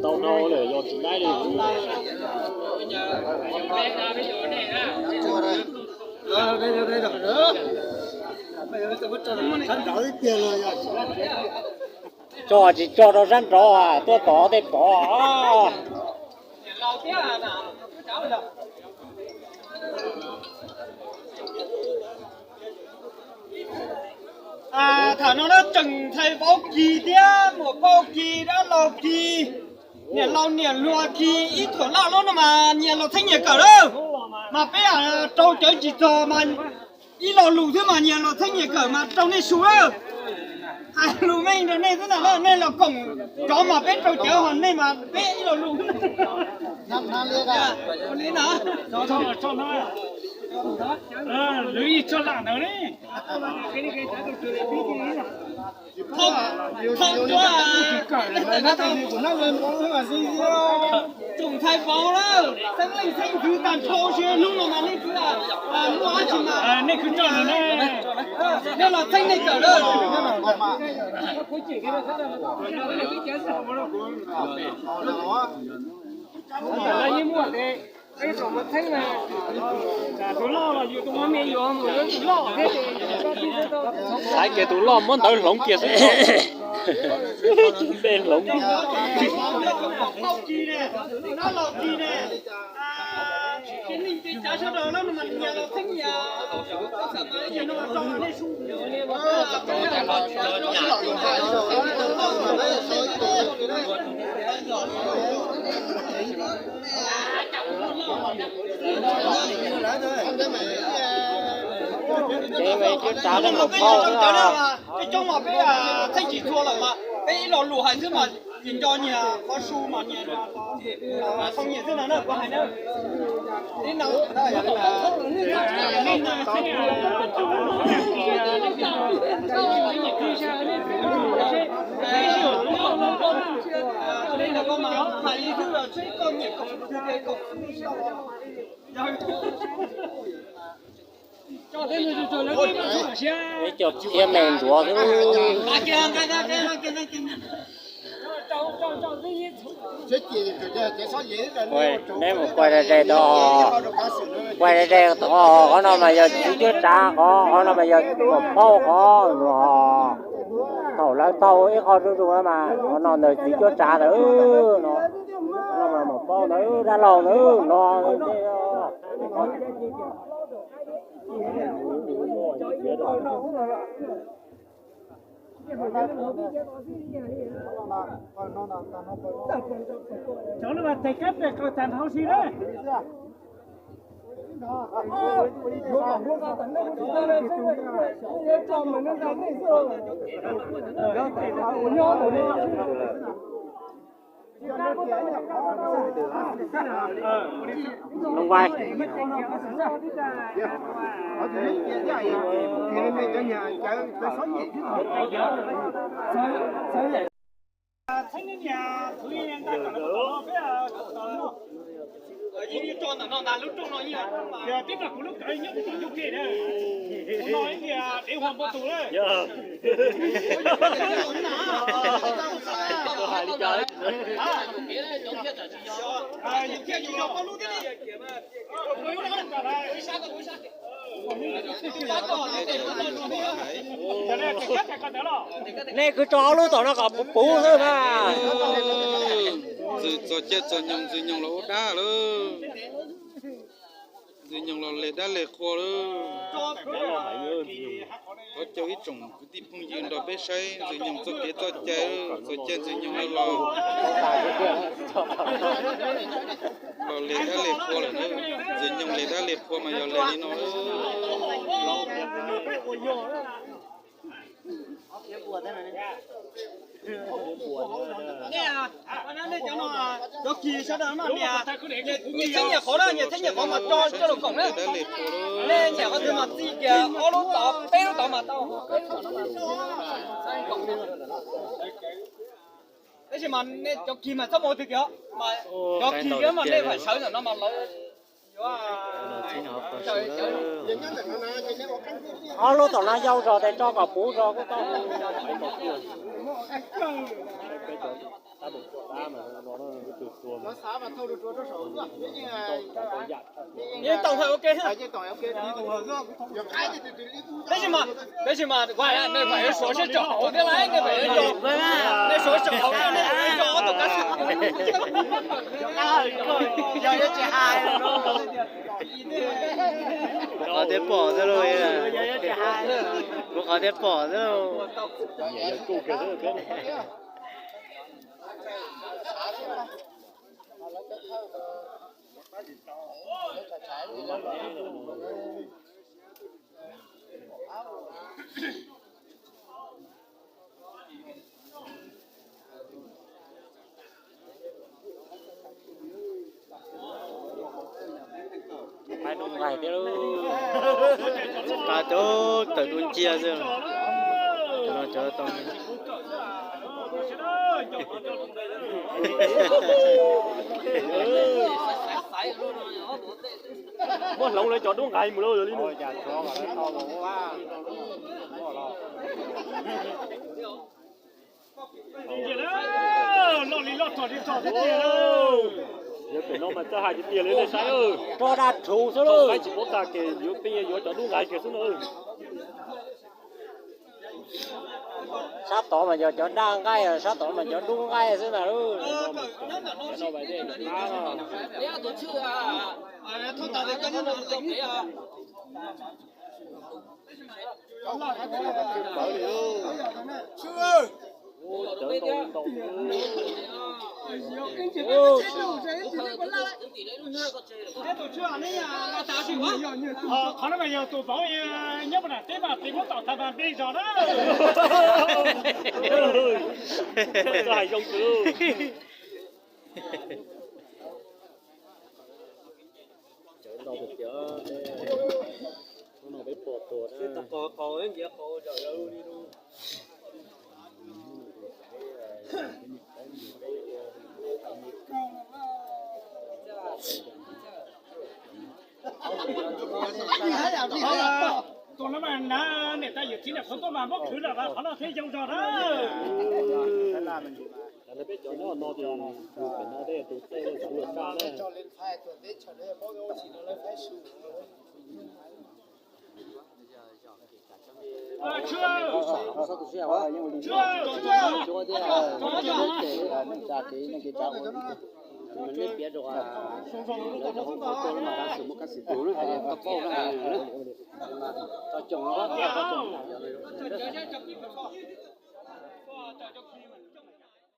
Tau no lawm yog tsis laib li. Tso tsis tso rau sab nraud, tuaj tom tej pov. Tham no na, tseem ntxhais vauv Kis thiab muam phauj Kis, dab laug Kis, niam laus niam hluas Kis, ib thuam laj lub no mas nyias los txheeb nyias kawm lawm. Mas peb rau cawv tsis txog mas ib lo lus xwb mas nyias los txheeb nyias kawm mas rau nej su lawm. Hais lus meej rau nej xwb ntag, nej los koom cov mas peb rau cawv, ho nej mas peb ib lo lus. Tsoom ntxhais vauv lawm, xeeb leej xeeb ntxwv tag nrho, hnub no mas nej twb muaj dab tsi mas nej kwv coj, nej los txheeb nej kawm lawm. Xaiv kiag tus loj muab ntawv hloov kiag xwb. Npe hloov. Peb coob mas peb txheeb tsis txhua lawm mas peb ib lo lus hais xwb mas tsis nco nyias qhov su mas nyias qhov nyias xwb no na kuv hais na. Peb cog txiab me ntsuav xwb. Neb mus quaj dai dai tod, quaj dai dai tod, qhov no mas yog txiv cuab tsav qhov, qhov no mas yog muam phauj qhov no. Thaum lawv tau ib qho zuj zus mas qhov no ntawd txiv cuab tsav ntawd no, qhov no mas muam phauj ntawd, dab laug ntawd no. Cov no mas tes kab pem qaws tag nrho si na. Loo vais. Nej kwv tso ob lub tom no kom puv puv xwb na. Ntxwg txog caij txog nyoog, Ntxwg Nyoog los ua dab lawm. Ntxwg Nyoog los leg dab leg qhua lawm. Thov caw ib tsoom kwv tij phooj ywg nrog peb saib Ntxwg Nyoog txoj kev txoj cai, txoj cai Ntxwg Nyoog los, los leg dab leg qhua lawm na. Ntxwg Yooj li dab li qhua mas yog li no. Cov kis sawv daws mas nyias, nyias txhiab nyias qhov na, nyias txhiab nyias qhov mas tso coj los koom na. Nej nyiam qhov twg mas txi kiag ob lub tod peb lub tod mas tau. Tab sis mas nej cov kis mas txhob mus twg kiag, mas cov kis mas nej sawv ntawm no mas lawv yuav. Ob lub tom no yau zog tes tso kom puv zog kuj tau. Yeej tau hais ua ke. Tab sis mas, tab sis mas nej pheej yuav suav siab tso hauv thiab lauj, nej pheej yuav tso, nej suav tso hauv thiab, nej pheej yuav tso ob tug kab xwb. Kuv qhov thiaj pom xwb lauj, kuv qhov thiaj pom xwb lauj. Pab dub nqaij thiab lauj, pab cov tawm dub nciab xwb, cov no cov tau. Muab hloov lawv cov dub nqaij mus lauj, yog li no. Loj li loj, txog li txog tiag tiag. Yog pem no mas txawj hais tiag tiag li nej saib. Roj daj rhuv xwb lauj, qaib tsis paub tag kiag yuav peb yuav cov dub nqaij kiag xwb no. Sab tod mas yog cov daj nqaij, sab tod mas cov dub nqaij xwb na. Qhov no mas yog tus vauv nyob puag nram teb mas peb muab tom tag mas npe zos na. Txawj hais zoo kawg. Cov no peb pom tuag na. Tus no mas na, niam tais yawm txiv niam qhuav tuaj mas muab khwv lawm mas qhov no thiaj zoo zog na. Peb cov nyob no ces tus pem no tej tus txawj xav luag kab na. Tsa kev neej kev tsav ua, nej piav rau lawv cov hauv paus tuaj lawv mas kab xwm tus na, hais tias koj paub na, tso coos no, tso coos no.